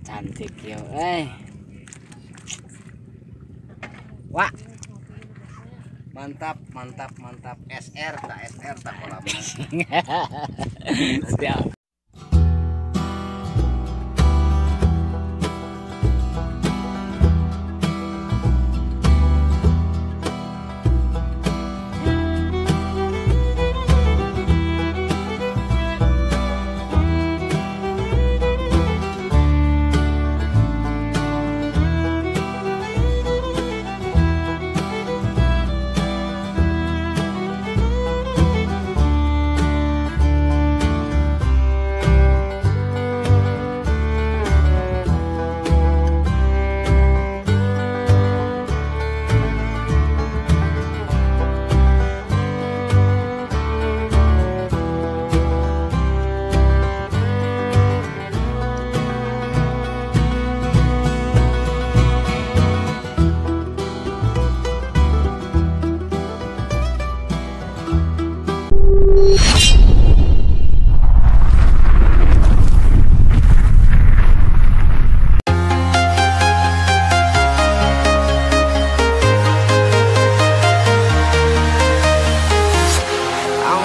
Cantik yo, eh. Wah. Mantap, mantap, mantap. SR tak SR tak kolam. Siap.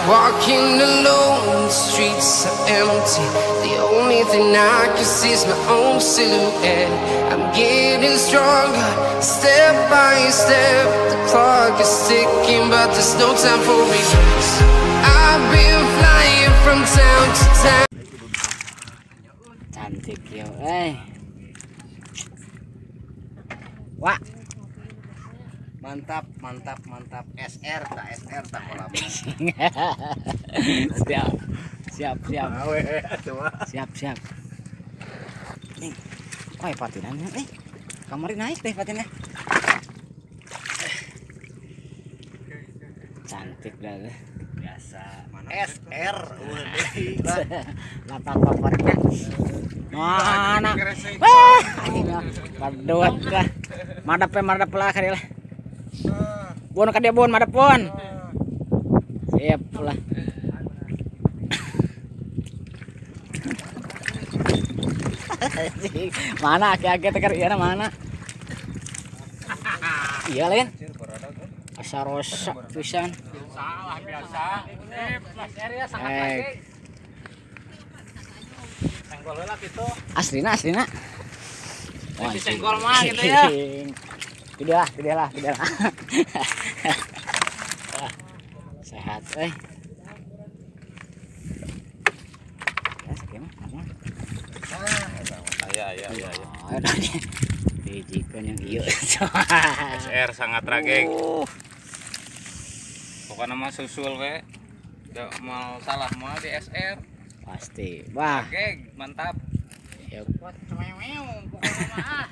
Walking alone, the streets are empty. The only thing I can see is my own silhouette. I'm getting stronger, step by step. The clock is ticking, but there's no time for regrets. I've been flying from town to town. Cantik yo, eh. Wah. Mantap, mantap, mantap. SR tak SR tak kolam. Siap, siap, siap. Siap, siap. Nih, oh ya patinannya, nih. Kemarin naik deh patinnya. Cantik dah. Biasa. SR. Lapak favoritnya. Mana? Wah, padot lah. Madap madap lah kali lah. Bon ka dia bon madap bon. Siap lah. Mana aki-aki teker iya mana? Iya lain. Asa rosak pisan. Salah biasa. Sangat lagi. Senggol heula kitu. Aslina aslina. Senggol mah gitu ya. Tidak lah, tidak lah. Sehat, eh. Ya, sakit mah. Ya, ya, ya, ya. Dijikeun yang ieu. SR sangat tragek. Pokoknya mah susul we. Da mau salah mah di SR. Pasti. Wah. Tragek, mantap. Ya. Pokoknya mah.